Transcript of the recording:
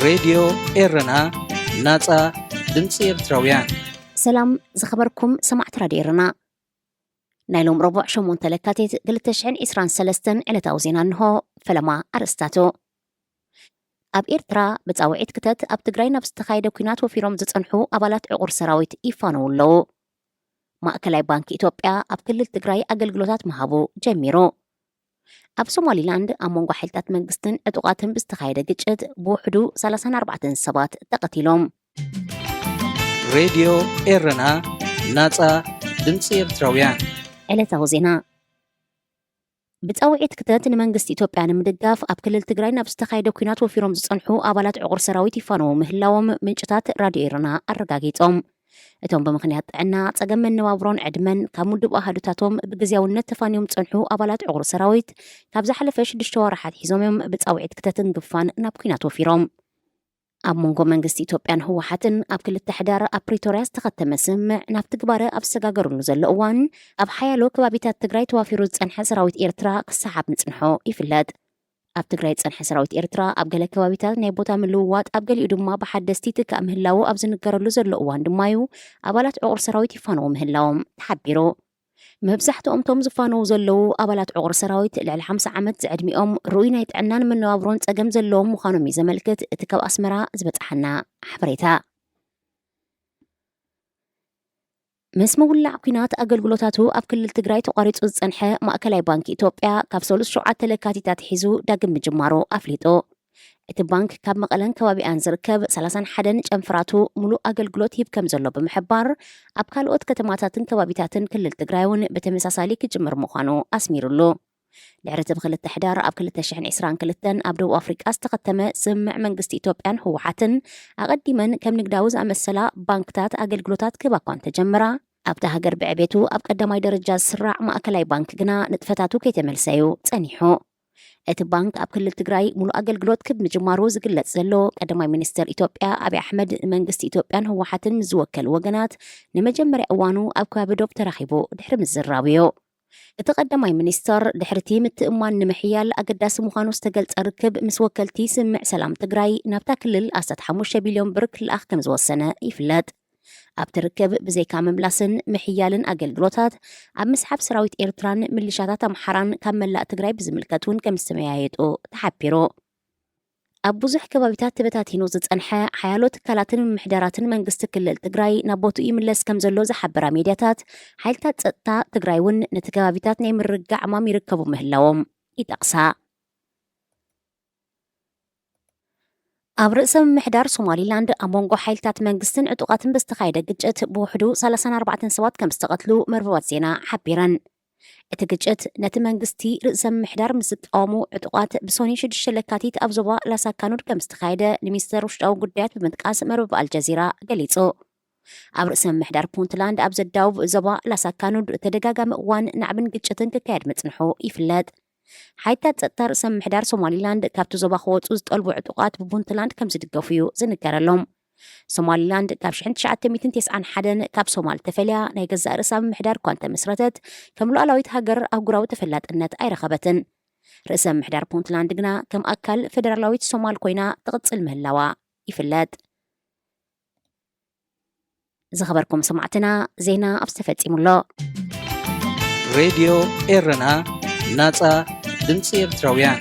ሬድዮ ኤረና፣ ናጻ ድምጺ ኤርትራውያን። ሰላም ዝኸበርኩም ሰማዕቲ ራድዮ ኤረና። ናይ ሎም ረቡዕ ሸሞንተ ለካቲት ክልተ ሽሕን ዕስራን ሰለስተን ዕለታዊ ዜና እንሆ። ፈለማ ኣርእስታቱ። ኣብ ኤርትራ ብጻውዒት ክተት ኣብ ትግራይ ናብ ዝተኻየደ ኲናት ወፊሮም ዝጸንሑ ኣባላት ዕቑር ሰራዊት ይፋነዉ ኣለዉ። ማእከላይ ባንክ ኢትዮጵያ ኣብ ክልል ትግራይ ኣገልግሎታት ምሃቡ ጀሚሩ። ኣብ ሶማሊላንድ ኣብ መንጎ ሓይልታት መንግስትን ዕጡቓትን ብዝተኻየደ ግጭት ብውሕዱ ሰላሳን ኣርባዕተን ሰባት ተቐቲሎም። ሬድዮ ኤረና፣ ናጻ ድምጺ ኤርትራውያን። ዕለታዊ ዜና። ብጻውዒት ክተት ንመንግስቲ ኢትዮጵያ ንምድጋፍ ኣብ ክልል ትግራይ ናብ ዝተኻየደ ኲናት ወፊሮም ዝጸንሑ ኣባላት ዕቑር ሰራዊት ይፋነዉ ምህላዎም ምንጭታት ራድዮ ኤረና ኣረጋጊጾም። እቶም ብምኽንያት ጥዕና፣ ጸገም መነባብሮን ዕድመን ካብ ምዱብ ኣሃዱታቶም ብግዝያውነት ተፋንዮም ዝጸንሑ ኣባላት ዕቑር ሰራዊት ካብ ዝሓለፈ ሽዱሽተ ወርሓት ሒዞም እዮም ብጻውዒት ክተትን ግፋን ናብ ኲናት ወፊሮም። ኣብ መንጎ መንግስቲ ኢትዮጵያን ህወሓትን ኣብ ክልተ ሕዳር ኣብ ፕሪቶርያ ዝተኸተመ ስምምዕ ናብ ትግባረ ኣብ ዝሰጋገርሉ ዘሎ እዋን፣ ኣብ ሓያሎ ከባቢታት ትግራይ ተዋፊሩ ዝጸንሐ ሰራዊት ኤርትራ ክሰሓብ ምጽንሖ ይፍለጥ። ኣብ ትግራይ ዝጸንሐ ሰራዊት ኤርትራ ኣብ ገለ ከባቢታት ናይ ቦታ ምልውዋጥ፣ ኣብ ገሊኡ ድማ ብሓደስቲ ትካእ ምህላዉ ኣብ ዝንገረሉ ዘሎ እዋን ድማ እዩ ኣባላት ዕቑር ሰራዊት ይፋነዉ ምህላዎም ተሓቢሩ። መብዛሕትኦም እቶም ዝፋነዉ ዘለዉ ኣባላት ዕቑር ሰራዊት ልዕሊ ሓምሳ ዓመት ዝዕድሚኦም፣ ርኡይ ናይ ጥዕናን መነባብሮን ጸገም ዘለዎም ምዃኖም እዩ ዘመልክት እቲ ካብ ኣስመራ ዝበጽሓና ሓበሬታ። ምስ ምውላዕ ኲናት ኣገልግሎታቱ ኣብ ክልል ትግራይ ተቋሪጹ ዝጸንሐ ማእከላይ ባንክ ኢትዮጵያ ካብ ሰሉስ ሸውዓተ ለካቲት ኣትሒዙ ዳግም ምጅማሩ ኣፍሊጡ። እቲ ባንክ ካብ መቐለን ከባቢኣን ዝርከብ ሰላሳን ሓደን ጨንፍራቱ ሙሉእ ኣገልግሎት ይህብ ከም ዘሎ ብምሕባር፣ ኣብ ካልኦት ከተማታትን ከባቢታትን ክልል ትግራይ እውን ብተመሳሳሊ ክጅምር ምዃኑ ኣስሚሩሉ። ድሕሪ እቲ ብክልተ ሕዳር ኣብ ክልተ ሽሕን ዕስራን ክልተን ኣብ ደቡብ ኣፍሪቃ ዝተኸተመ ስምምዕ መንግስቲ ኢትዮጵያን ህወሓትን፣ ኣቐዲመን ከም ንግዳዊ ዝኣመሰላ ባንክታት ኣገልግሎታት ክህባ እኳ እንተጀመራ፣ ኣብታ ሃገር ብዕቤቱ ኣብ ቀዳማይ ደረጃ ዝስራዕ ማእከላይ ባንክ ግና ንጥፈታቱ ከይተመልሰ እዩ ጸኒሑ። እቲ ባንክ ኣብ ክልል ትግራይ ሙሉእ ኣገልግሎት ክብ ምጅማሩ ዝግለጽ ዘሎ ቀዳማይ ሚኒስተር ኢትዮጵያ ኣብይ ኣሕመድ፣ መንግስቲ ኢትዮጵያን ህወሓትን ምስ ዝወከሉ ወገናት ንመጀመርያ እዋኑ ኣብ ከባቢ ዶብ ተራኺቡ ድሕሪ ምዝራቡ እዩ። እቲ ቀዳማይ ሚኒስተር፣ ድሕሪ እቲ ምትእምማን ንምሕያል ኣገዳሲ ምዃኑ ዝተገልጸ ርክብ ምስ ወከልቲ ስምምዕ ሰላም ትግራይ ናብታ ክልል ኣስታት ሓሙሽተ ቢልዮን ብር ክልኣኽ ከም ዝወሰነ ይፍለጥ። ኣብቲ ርክብ ብዘይካ ምምላስን ምሕያልን ኣገልግሎታት፣ ኣብ ምስሓብ ሰራዊት ኤርትራን ምልሻታት ኣምሓራን ካብ መላእ ትግራይ ብዝምልከት እውን ከም ዝተመያየጡ ተሓቢሩ። ኣብ ብዙሕ ከባቢታት ተበታቲኑ ዝጸንሐ ሓያሎ ትካላትን ምምሕዳራትን መንግስቲ ክልል ትግራይ ናብ ቦትኡ ይምለስ ከም ዘሎ ዝሓበራ ሚድያታት፣ ሓይልታት ጸጥታ ትግራይ እውን ነቲ ከባቢታት ናይ ምርግጋዕ ዕማም ይርከቡ ምህላዎም ይጠቕሳ። ኣብ ርእሰ ምምሕዳር ሶማሊላንድ ኣብ መንጎ ሓይልታት መንግስትን ዕጡቓትን ብዝተኻየደ ግጭት ብውሕዱ ሰላሳን ኣርባዕተን ሰባት ከም ዝተቐትሉ መርበባት ዜና ሓቢረን። እቲ ግጭት ነቲ መንግስቲ ርእሰ ምምሕዳር ምስ ዝቃወሙ ዕጡቓት ብሶኒ ሽዱሽተ ለካቲት ኣብ ዞባ ላሳካኑድ ከም ዝተኻየደ ንሚኒስተር ውሽጣዊ ጉዳያት ብምጥቃስ መርበብ ኣልጀዚራ ገሊጹ። ኣብ ርእሰ ምምሕዳር ፑንትላንድ ኣብ ዘዳውብ ዞባ ላሳካኑድ ተደጋጋሚ እዋን ናዕብን ግጭትን ክካየድ ምጽንሑ ይፍለጥ። ሓይልታት ጸጥታ ርእሰ ምምሕዳር ሶማሊላንድ ካብቲ ዞባ ክወጹ ዝጠልቡ ዕጡቓት ብፑንትላንድ ከም ዝድገፉ እዩ ዝንገረሎም። ሶማሊላንድ ካብ ሽሕን ትሽዓተ ሚእትን ተስዓን ሓደን ካብ ሶማል ተፈልያ ናይ ገዛእ ርእሳ ምምሕዳር እኳ እንተመስረተት፣ ከም ሉዓላዊት ሃገር ኣህጉራዊ ተፈላጥነት ኣይረኸበትን። ርእሰ ምምሕዳር ፑንትላንድ ግና ከም ኣካል ፈደራላዊት ሶማል ኮይና ትቕጽል ምህላዋ ይፍለጥ። ዝኸበርኩም ሰማዕትና፣ ዜና ኣብዚ ተፈጺሙ ኣሎ። ሬድዮ ኤረና፣ ናጻ ድምጺ ኤርትራውያን።